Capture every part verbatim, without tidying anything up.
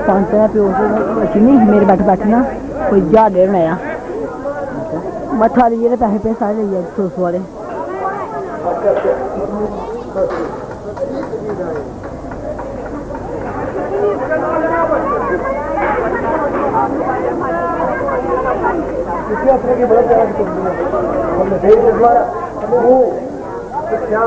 पाँच सौ रुपये उसे नहीं, मेरे बैठे बैठे ना कोई ज्यादा बनाया। मैं थाली जेह्ड़े पैसे पे सारे लेई गेआ, सौ सौ वाले। اچھا۔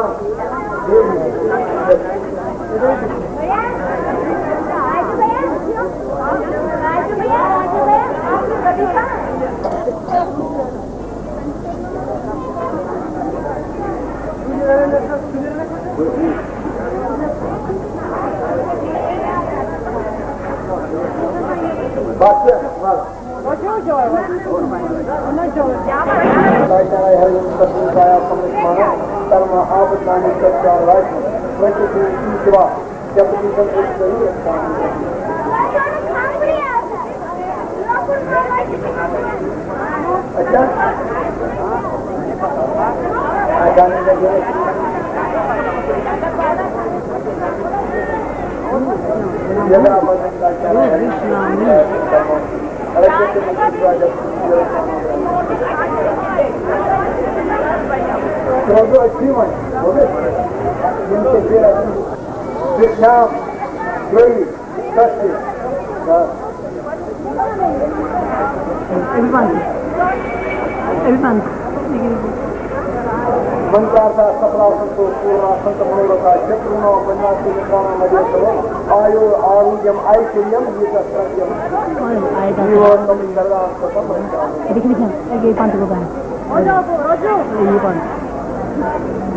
मन्त्रार्थः सफलासन्तो पूर्णासन्त मनोरथाः। शत्रुणो मन्नास्ति नित्राणा मदे समे। आयो आरोग्यम ऐश्वर्यम ये तत्रत्यम। जीवोऽहं सदा सततं रक्षामि।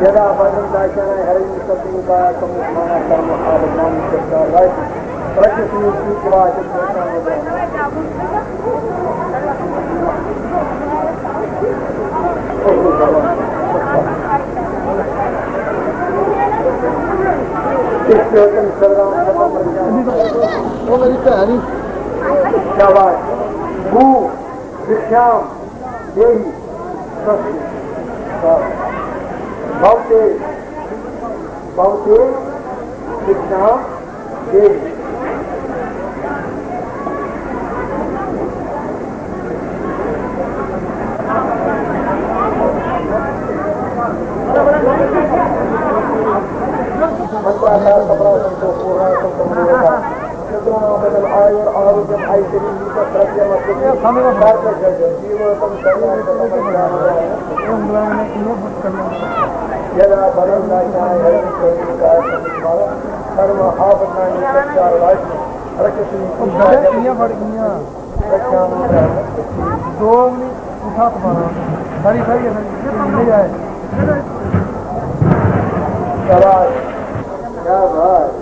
यदा भद्रं दास्यामि हरये सत्त्वं कायं मुक्त्वा कर्म आबध्नानि चत्वारि। शाबाश। भू भिक्षाम देहि। भवते, भवते भिक्षाम देहि। यदा बलं दास्यामि हरये सर्व आभरणानि चत्वारि। रक्षसि। दो उंगली उठा तुम्हारा। सारी, सारी, सारी। ये नहीं आए। शाबाश। क्या बात।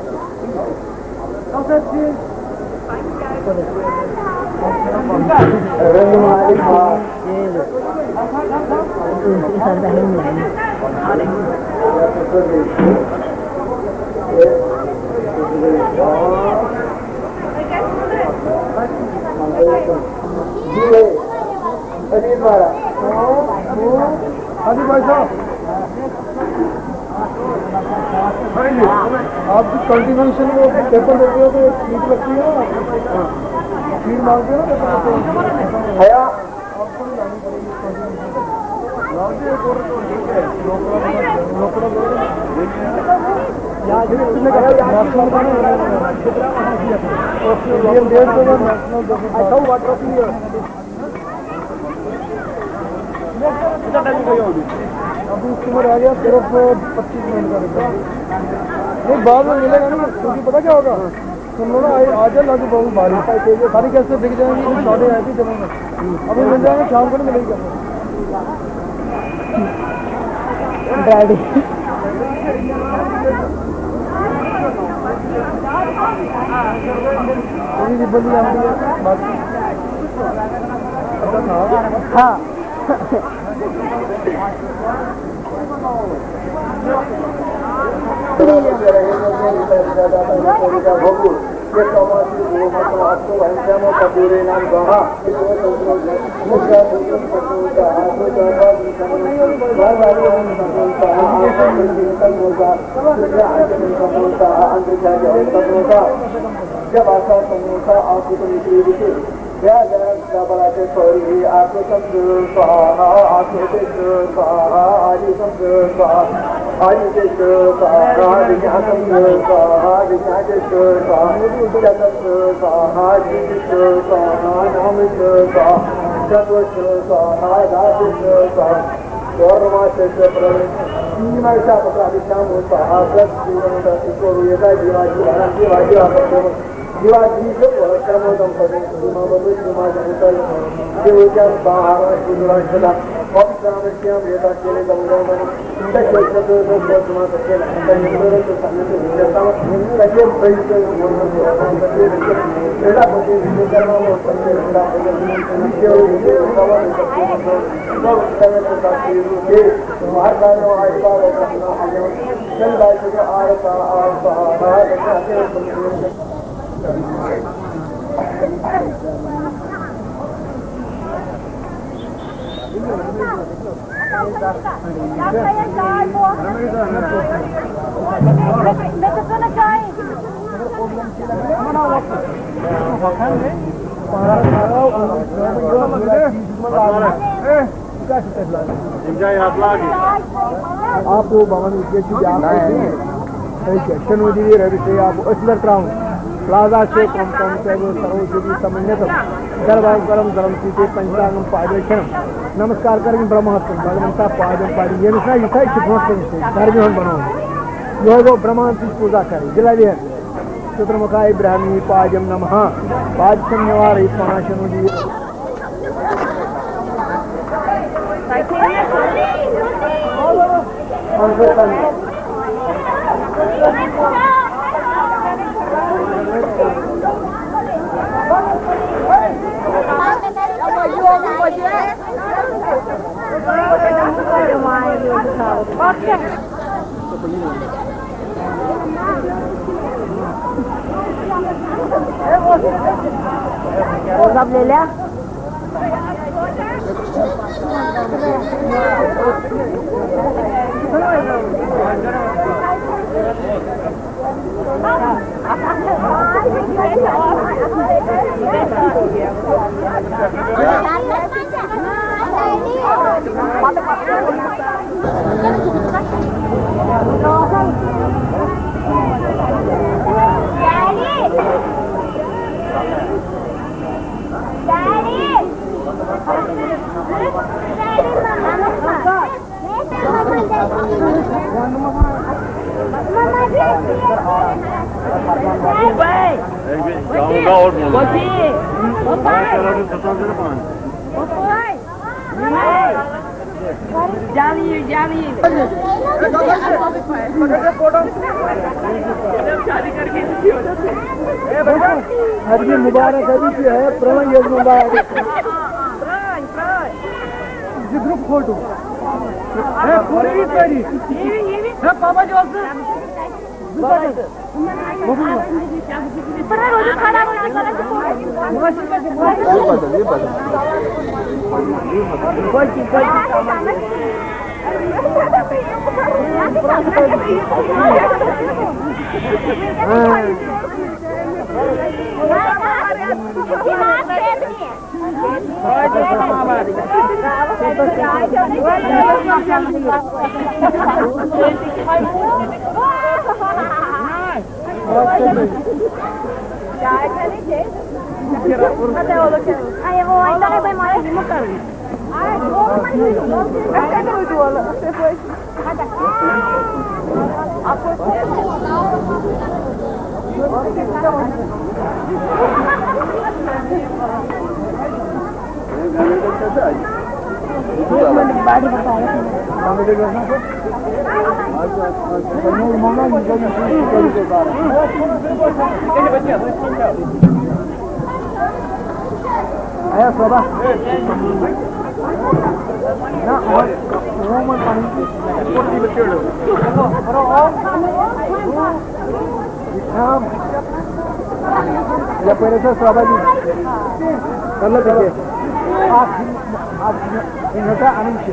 हाँ जी भाई साहब, आप जो कंटिन्यूएशन में पेपर देते हो तो एक सीट लगती है ना, सीट मांगते हो ना पेपर देते हो। भैया, अभी उसकी उम्र आ गया सिर्फ पच्चीस मिनट का रिजल्ट। नहीं, बाद में मिलेगा ना, क्योंकि पता क्या होगा, तुम लोग ना आ, आ जाए ना तो बहुत भारी। सारी कैसे बिक जाएंगी, कुछ शॉर्टेज आएगी जमीन में। अभी मिल जाएंगे, शाम को नहीं मिलेगी। डैडी। हाँ। जब आकाश संहिता आपको निकली विषय या जगत का बड़ा के सौरी आत्मचंद्र स्वाहा, आत्मचंद्र स्वाहा, आदिचंद्र स्वाहा, आदिचंद्र स्वाहा, विज्ञाचंद्र स्वाहा, विज्ञाचंद्र स्वाहा, चंद्र स्वाहा, जीवित स्वाहा, नामित स्वाहा, चंद्र स्वाहा, राजेंद्र स्वाहा, गौरवाचंद्र प्रवीण, सीमा का पता विश्राम स्वाहा, प्लस जीवन का ईश्वर ये का जीवा जीवा जीवा जीवा जीवा जीव कर्मोदम पदे सीमा बदल सीमा जनता देवता बाहर गुजरात पवित्र श्याम रेता केले दंगोदम آپ کو بھون اس کے چیز آپ کو شنو دیوی روی سے آپ اسلر کراؤن پلازا سے کم کم سے وہ سرو سے بھی سمجھنے تو گھر بھائی کرم دھرم کی تے پنچانگم پادر کھنم نمسکار کریں برہما ہتھ بھگوان تا پادم پادم یہ نسا یہ تھا کہ بہت سے گھر بھی ہم بناؤ یہ وہ برہما کی پوجا کریں دلا دے چترمکھا ابراہمی پادم نمہا پادشن نوار پانچ نو دی جلدی جلدی۔ ابھی مبارک ابھی کیا ہے؟ پران یہ مبارک۔ یہ گروپ فوٹو۔ ہے پوری ساری۔ ہے پاپا جو آیا صٲبا؟ نہ، یہِ چھام۔ یَپٲرۍ حظ ٲس رۄبہ جی۔ مطلب یہِ کیٛاہ؟ اَتھ، اَتھ، یہِ ہسا اَنٕنۍ چھِ۔